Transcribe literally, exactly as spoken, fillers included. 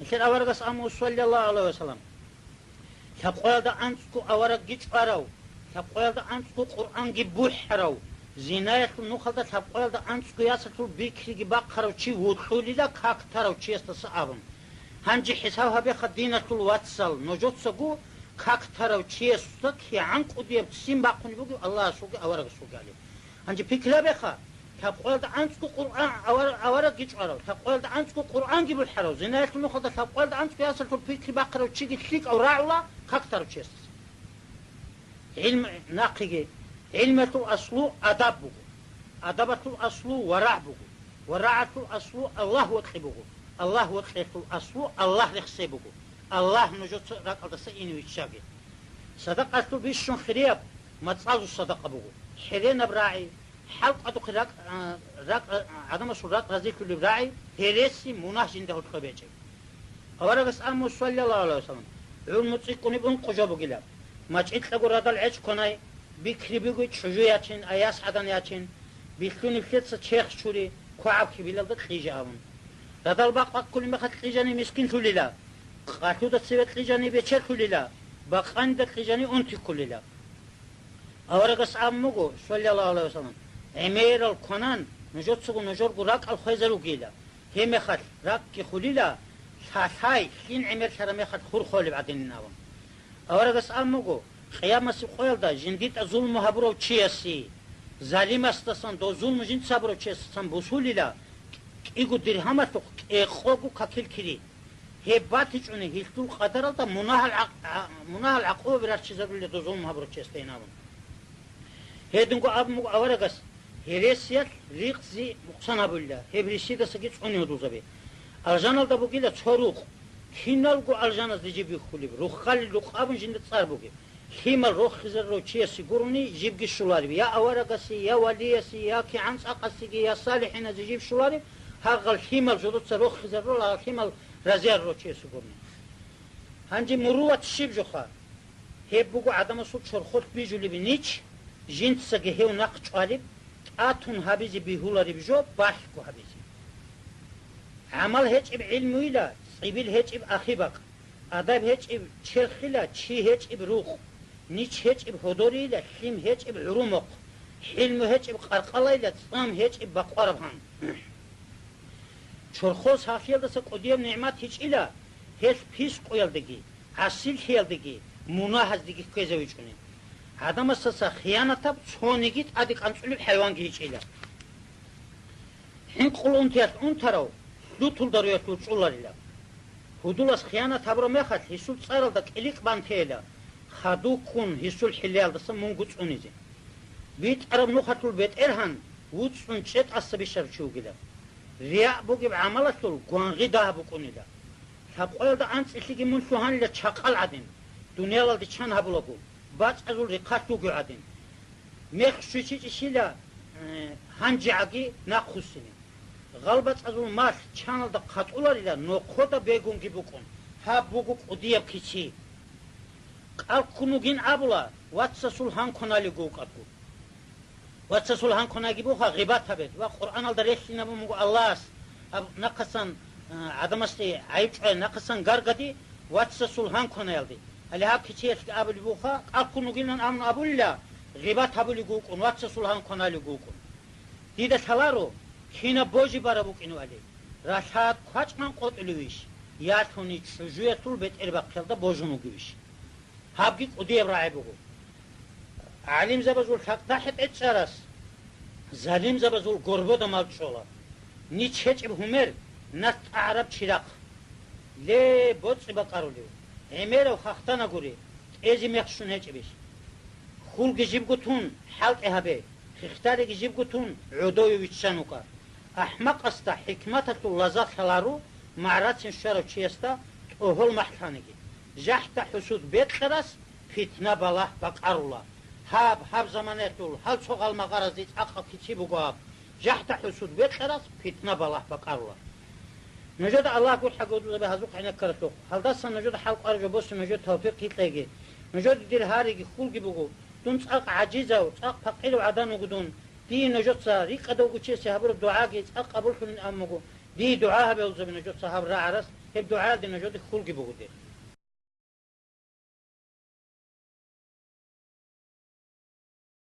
Нилъер аварагас аму, саллаллагьу гӀалайгьи ва саллам, лъабкъоялда анцӀго аварагги чӀварав, лъабкъоялда анцӀго Къуръанги бухӀарав, зинаялъул нухалда лъабкъоялда анцӀго ясалъул бикриги бахъарав чи вукьулила как тарав чиясдаса абун. Гьанже хӀисаб гьабеха, диналъул вацал, нужецаго как тарав чиясда кигӀан кӀудияб ццин бахъунеб бугеб Аллагьасулги аварагасулги гьале. Гьанже пикри гьабеха, лъабкъоялда анцӀго Къуръан, авар-, аварагги чӀварав, лъабкъоялда анцӀго Къуръанги бухӀарав, зинаялъул нухалда лъабкъоялда анцӀго ясалъул пикри бахъарав чиги лъикӀав рагӀула как тарав чиясдаса. ГӀилм-, нахъеги, гӀилмалъул аслу адаб буго, адабалъул аслу варагӀ буго, варагӀалъул аслу Аллагь вокьи буго, Аллагь вокьиялъул аслу Аллагь рехсей буго, Аллагь нужеца ракӀалдаса ине виччаги. Садакъалъул бищун хирияб мацӀазул садакъа буго, хӀеренаб рагӀи, хӀалкӀадухъе ракӀ-, а, ракӀ-, а, гӀадамасул ракӀ разилъулеб рагӀи, гьереси, мунагь жинда гьоркьоб гьечӀеб. Аварагас аму, саллаллагьу гӀалайгьи ва саллам, гӀумру цӀикӀкӀунеб ункъо жо бугила. МачӀикьаго радал гӀеч кванай, бикри бугей чӀужу ячин, аяс гӀадан ячин, билълъунеб лъеца черх чури, квагӀаб хьибилалда кьижа абун. Радал бакъ баккулеб мехалъ кьижани мискинлъулила, къалъуда цеве кьижани бечелъулила, бакъанида кьижани унти ккулила. Аварагас абун буго, саллаллагьу гӀалайгьи ва саллам, гӀемерал кванан, нужецаго нужерго ракӀал хвезаругейила. Гьеб мехалъ ракӀги хулила, лъалъай, лъим гӀемерлъараб мехалъ хур холеб гӀадинин абун. Аварагас абун буго, къиямасеб къоялда жиндитӀа зулму гьабурав чиясе, залимасдасан дов зулму жинца гьабурав чиясдасан бусулила кӀиго диргьамалъухъ кӀикъого какил кири. Гьеб батичӀони гьелъул къадаралда мунагьал гӀакъ-, гӀа-, мунагьал гӀакъубаби рарччизарулила дов зулму гьабурав чиясдайин абун. Гьединго абун буго аварагас, гьересиялъ ризкъи нукъсан гьабулила, гьеб рисидасаги цӀуне гьудулзаби. Алжаналда бугила цо рукъ, киналго алжаназде жиб бихьулеб, руххалил рукъ абун жинда цӀар бугеб. Лъимал рохизарурав чиясе гурони жибги щолареб, я аварагасе, я валиясе, я кигӀан цӀакъасеги, я салихӀиназе жиб щолареб, гьагъал лъимал жодоца рохизарурал, гьагъал лъимал разиарурав чиясе гурони. Гьанже муруват щиб жоха? Гьеб буго гӀадамасул чорхолъ бижулеб нич, жинцаги гьев нахъ чӀвалеб, тӀатун гьабизе бигьулареб жо балъго гьабизе. ГӀамал гьечӀеб гӀилмуйила, цӀибил гьечӀеб ахибакъ, адаб гьечӀеб черхила, чи гьечӀеб рукъ, нич гьечӀеб гьодорийила, лъим гьечӀеб гӀурумухъ, хӀилму гьечӀеб къаркъалайила, цӀам гьечӀеб бакъвараб гьан. Чорхол сахлъиялдаса кӀудияб нигӀмат гьечӀила, гьелъ пискъуялдеги, гӀасиллъиялдеги, мунагьаздеги кквезавичӀони. ГӀадамасдаса хиянатаб цониги тӀаде кӀанцӀулеб хӀайванги гьечӀила. ХӀинкъул унтиялъ унтарав лъутулда руялъул чӀоларила. Гьудулас хиянат гьабураб мехалъ гьесул цӀаралда кӀиликъ бантейила, хадуб ккун гьесул хӀиллаялдаса мунго цӀунизе. БитӀараб нухалъул бетӀергьан вуцӀцӀун чӀетӀаса бищарав чи вугила. Рияъ бугеб гӀамалалъул гвангъи дагьаб букӀунила. Лъабкъоялда анцӀилъиги мун лъугьанила чакъал гӀадин, дуниялалде чан гьабулаго, бацӀазул рехъалъ вугев гӀадин. Мех щвечӀичӀищила, э, гьанжегӀаги нахъвуссине. ГъалбацӀазул малъ чаналда хъатӀуларила, нохъода бегунги букӀун. Гьаб буго кӀудияб кици. КӀал ккун вугин абула, вацасул гьан кваналиго вукӀаго. Вацасул гьан кванаги буха гъибат гьабе ва Къуръаналда релълъинабун буго Аллагьас, гьаб нахъасан, а, гӀадамасде гӀайиб чӀвай нахъасан гаргади вацасул гьан кванаялде. Гьале гьаб кициялъги абулеб буха, кӀал ккун вугилан абун абулила, гъибат гьабулего вукӀун, вацасул гьан кваналиго вукӀун. Дида лъаларо, кинаб божи бараб букӀиневали, ралъад квачӀман къотӀулевищ, ялъуни чӀужуялъул бетӀербахъиялда божун вугевищ. Гьабги кӀудияб рагӀи буго. ГӀалимзабазул лъакъда хӀетӀе чӀарас, залимзабазул горбода мал чӀола. Нич гьечӀеб гьумер, нас тӀагӀараб чирахъ. Ле, боцӀи бакӀарулев, гӀемерав хахтана гури, тӀезе мех щун гьечӀебищ? Хьулги жибго тун, хӀалтӀи гьабе, хихдариги жибго тун, гӀодове виччан вукӀа. АхӀмакъасда хӀикматалъул лаззат лъаларо, магӀарацин щварав чиясда тӀогьол махӀ лъаниги. ЖахӀда-хӀусуд бекьарас питна-балагь бакӀарула. Гьаб, гьаб заманаялъул, гьал цо гъалмагъаразде цӀакъаб кици буго гьаб. ЖахӀда-хӀусуд бекьарас питна-балагь бакӀарула. Нужеда Аллагь гурхӀа гьудулзабе гьазухъ гӀенеккаралъухъ. Гьалдасан нужеда хӀалкӀвараб жо босе нужер тавфикъ гьикьеги. Нужеда дир гьариги хьулги буго. Дун цӀакъ гӀажизав, цӀакъ пакъирав гӀадан вуго дун. Дие нужеца рикӀкӀадавго чиясе гьабураб дугӀаги цӀакъ къабуллъулин абун буго. Дие дугӀа гьабе, гьудулзабе, нужеца гьаб рагӀарас. Гьеб дугӀаялде нужеда хьулги бугоде.